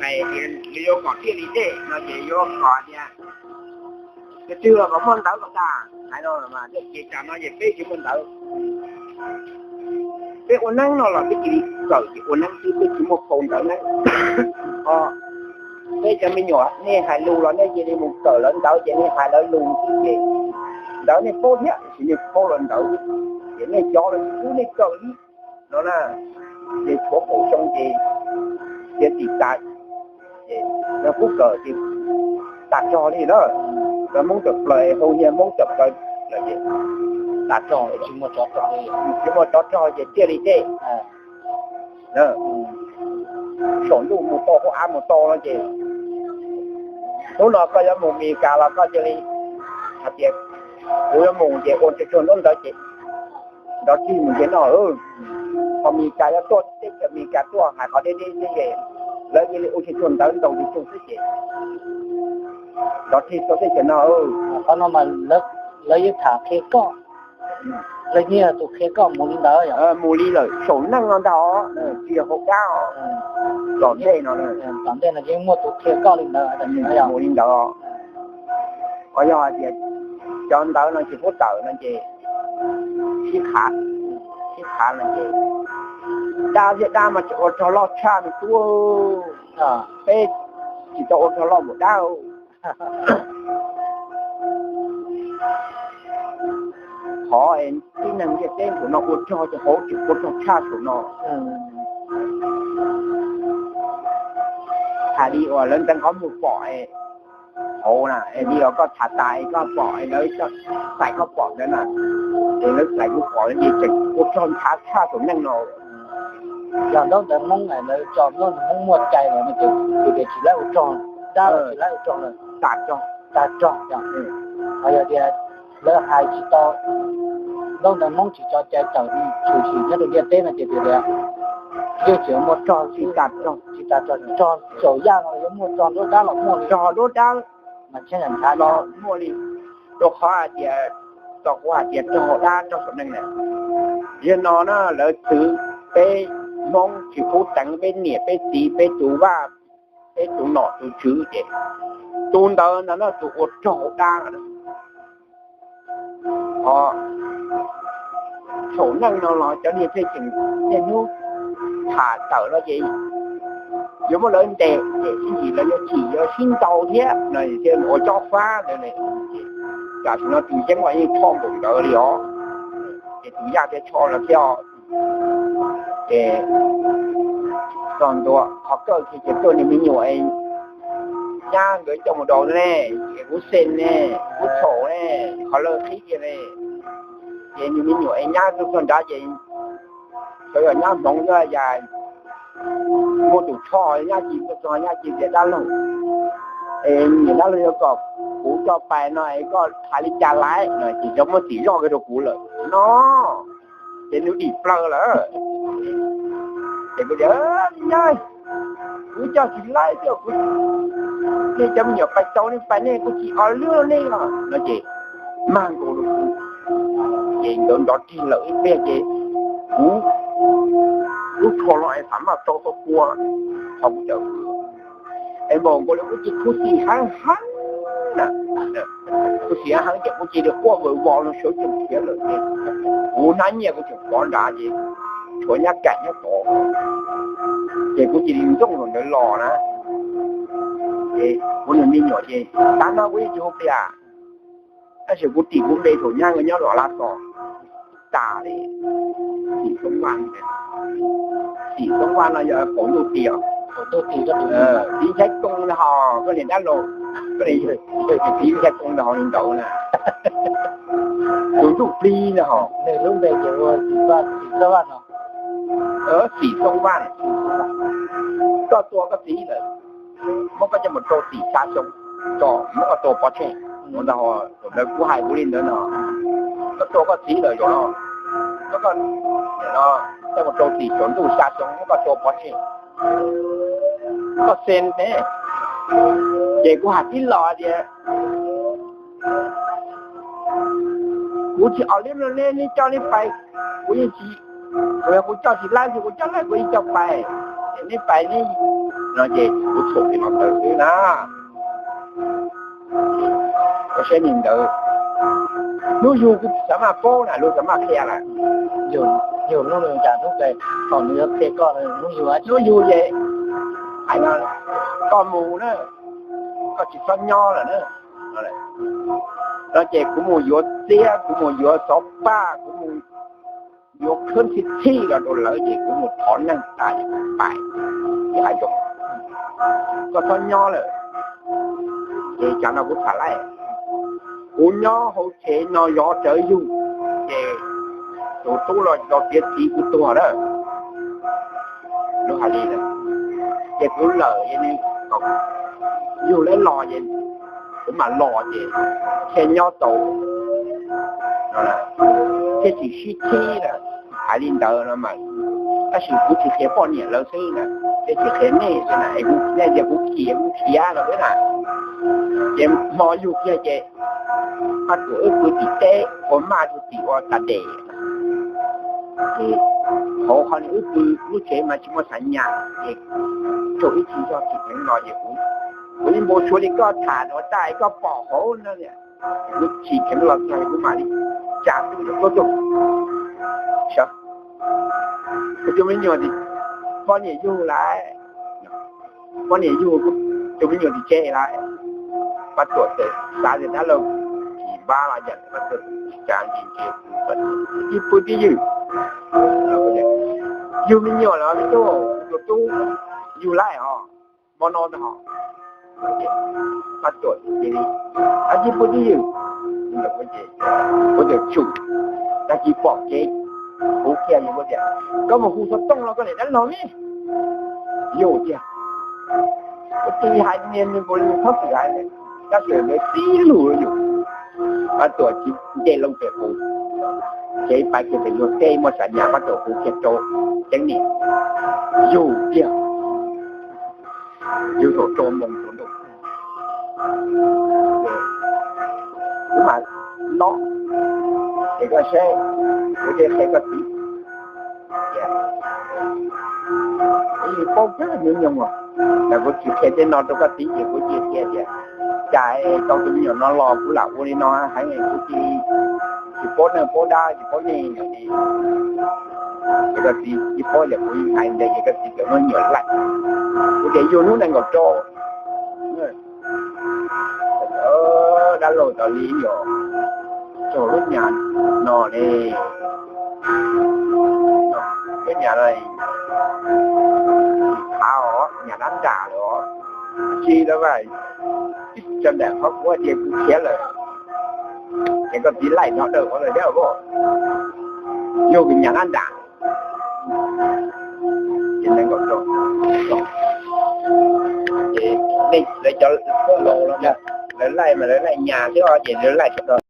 Hais yuav kom thiaj li dej no ces yuav kom tias, tus twg los kom muaj ntawv kom tag hais no mas, ces tsam no ces peb tsis muaj ntawv. Peb ua neeb no los peb cia li kawm ces ua neeb xwb, peb tsis muaj phau ntawv neeb. Peb cov me nyuam nej hais lus los nej cia li mus kawm lawv ntawv ces nej hais lawv lus xwb ces ntawv nej paub thiab, tiam sis nej paub lawv ntawv, ces nej cov los tsis pub nej kawm li no na. Ces tshuav kaum xyoo ces tiav tim tas, ces lawv pub kawm ces tas rog li na. Lawv Hmoob tawm plaws, hau hias Hmoob tawm plaws lawm ces tas rog, tsis muaj tsov rog ces thiaj li dej. Saum ntuj mus tau, hauv av mus tau no ces hnub no koj yuav mus Mes Kas los koj cia li hais tias kuv yuav mus ces ua tsuag tsuag ntaub ntawv ces nrov rig mus ces no, ho Mes Kas yuav tuaj, teb chaws Mes Kas tuaj hais qhov deb deb xwb ces lawv cia li ua tsuag tsuag ntawv ntaus tsuag tsuag xwb ces nrov rig tuaj teb chaws no. Qhov no mas lawv yeej tham qhia koj, lawv yeej yog tus qhia koj mus li ntawd. Mus li lawm saum neej no ntag os, tsis yog hauv dab os. Tom ntej no, tom ntej no yeej muaj tus qhia koj li ntawd, mus li ntawd. Os yog hais tias cov ntawv no tsis pub tawm no ces sib khav, sib khav no ces dab thiab dab mas tsis ua rog loj tshaj me tub, peb tsis tau ua rog loj npaum dab. Qhov es tib neeg ntiaj teb thaum no ua rog ces hauv tseem ua rog tshaj thaum no. Tham li uas lawv nteev qhov muag pom hauv na, es li uas koj tham tas es koj pom es lawv xais koj pom ntawd na, es lawv xais kuv pom ces tseem ua rog nthav tshaj thaum neej no. Yog ntaub ntawv Hmoob lawv tso ntaub ntawv Hmoob muaj cai los no ces tias tsis laib ua rog, dab los tsis laib ua rog lawm, tas rog, tas rog. Ho yog tias lawv hais tsis tau, ntaub ntawv Hmoob tsis tso cai tawm tshwm sim nyob rau ntiaj teb no ces tias yeej tseem muaj rog, tsis tas rog, tsis tas rog, rog saum yaj no yuav muaj rog nruab dab los muaj li, rog nruab dab mas tsheb nthav los muaj li, rau qhov hais tias, rau qhov hais tias rog dab rog saum neej na. Yog no na lawv txwv peb Hmoob tsis pub teev peb niam peb txiv peb tus vaj peb tus nom tus tswv ces tus ntawd ntag no tus ua rog dab. Ho saum neej no los cov niag pej xeem niaj hnub tham tawm no ces yuav muab lawv ntes ces sib ntim lawv yuav chim yuav sib ntaus thiab no thiaj ua cob fab ntawd. Tam sim no tus yeeb los yeej tsho npaum ntawd li os, ces tus yaj thiaj tsho no thiab. Ces txog ntua qhov kawj ces kawj niag me nyuam nyab nkawd coj mus daus ne, es kuv xees ne, kuv txhaum ne, qhov lawv qhib kiag ne. Ces niag me nyuam es nyab tuaj txog nrad ces xyov yog nyab hmoov xyov yog muaj tus tsho nyab ci tuaj txog nyab ci tias dab laug, es niam dab laug yuav kom kuv coj pais no es koj hais li cas laiv no ces cov muab txim zoj kiag rau kuv lawm no. Ces nws dim plaws lawm. Ces kuv tias, me nyab, kuv coj tsis laib thiab, kuv, nej cov me nyuam pais tau nej pais nej, kuv tsis o lwb nej os no ces mag nkaus rau kuv. Ces nkawd nrov rig lawm ib pliag ces kuv lub tsho los es xam maj tau tau kua, qhov kuv cawm es npaum nkaus li kuv ces khuv xim heev heev na. Khuv xim heev ces kuv cia li quaj vawv vos no sawv tsees khiav lawm ces kuv hnab nyiaj kuv tseem pov nrad ces tshuav nyab kaim nyob tod. Ces kuv cia li ntxooj los ntawd los na. Ces kuv niag me nyuam ces tav no kuv yeej tsis hu pliag, tab sis kuv tim kuv npe thaum nyab nkawd nyob Los Lab Tos tas li. Xim Xoob Vaj, Xim Xoob Vaj no yog qaum ntuj tis os. Tiv Nchaiv Koo ntag hos koj niam dab laug, koj niam, Tiv Nchaiv Koo ntag hos li nraud na. Tus ntsuj plig ntag hos. Xim Xoob Vaj, koj tua koj txiv lawm, muab koj coj mus rau tim Xya Xyoo, tso muab koj tua pov tseg. Ntawd kuv hais kuv li ntawd no, koj tua koj txiv lawm zaum no, koj, coj mus rau tim saum ntuj Xya Xyoo muab koj tua pov tseg. Koj xees ne. Ces kuv hais tib los tias, kuv tsis o lwb no ne, neb coj neb pais, kuv yeej tsis, kuv coj tsis laib, kuv coj laib kuv yeej coj pais, ces neb pais neb No ces kuv txhum li no ntawd xwb na. Koj saib li ntawd, hnub yug kuv xav maj paub na, luag xav maj qhia lawm. Yog hnub nws cas hnub pem, thaum nws yuav qhia koj hnub yug, hnub yug ces hais no, koj mus na, koj tsis txhob nyob lawm na. No ces kuv mus yuav txiab, kuv mus yuav xov paj, kuv mus yuav khab txhij txhij los rau lawv ces kuv mus thov neeg tas ces kuv pais ib hav zoov. Koj txhob nyob lawm. Ces tsam no kuv tham laij, kuv nyob hauv tsev no yov rawv yug, ces tus tub los txiav txiv kuv tuag lawm. Lub hais li, ces kuv lawm, yug lawv los es kuv mam los ces thiaj nyob tau, thiaj tsis sib khib lawm. Hais li ntawd no mas, tab sis kuv tsis qhia poj niam lawv xwb na, thiaj tsis qhia nej xwb na, es kuv nej tias kuv khiav kuv khiav no xwb na. Ces hmo yug kiag ces Paj Tuam wb pw tim teb ua maj rau tim ua tas des. Ces hauv qhov nws wb pw lub tsev mas tsis muaj xav nyas, ces raug ib txhia zog tsis kheev los ces kuv, kuv yeej npau suav li koj tham no tas koj pom hauv no, kuv tsis kheev los txog kuv mam li tsa tuaj, tuaj tuaj, sawv, kuv tus me nyuam, poj niam yug lawm, poj niam yug, tus me nyuam tim tsev lawm. Paj Tuam txawm xav tias dab laug tsis npab los yam, Paj Tuam tsis tsa ntsis ntsia, ib pw twj ywm, yug me nyuam lawm me tub, tus tub yug lawm os, hmo no tag os. Paj Tuam cia li, ab, ib pw twj ywm, kuv txawm tsum, tag kis pom kev, kuv kiag tias, koj mus hu xov tooj los koj niam dab laug ne. Yus tiag, kuv tsis hais niag nws nkaus li, nws txhob txwm hais, tab sis ntawd tib lus yus. Paj Tuam tsis nce loo pem qus, ces pais kiag pem luag teb muaj xav nyas, Paj Tuam hu kiag rau ceeb niam, yus tiag, yus thaum rau moo rau ntuj, kuv mam no, ces koj saib, kuv thiaj qhia koj txiv. Kuv yeej paub kawg hnub nyoog os, mas kuv tsis qhia tej no rau koj txiv ces kuv cia qhia tias cas tau tus me nyuam no los kuv lam ua li no heev, kuv cia li tsis paub neeg paub dab tsis paub nej li. Ces koj txiv tsis paub yog kuv hais ntawd ces koj txiv txawm muab me nyuam laij. Kuv tias yug hnub nees nkaum rau, dab laug tas li yog raug lub nyam no ne, lub nyam no thav os, nyam dab nram lawm os, tsis tau vas, tsis tau nram qhov kuv tias kuv khiav lawm, ces koj txiv laij no dawb huv lawm thiab, yog kuv nyam dab nram. Ces nees nkaum rau, ces nej lawv cov laus los mas lawv laij mas lawv laij nyas xwb os, ces lawv laij sawv daws.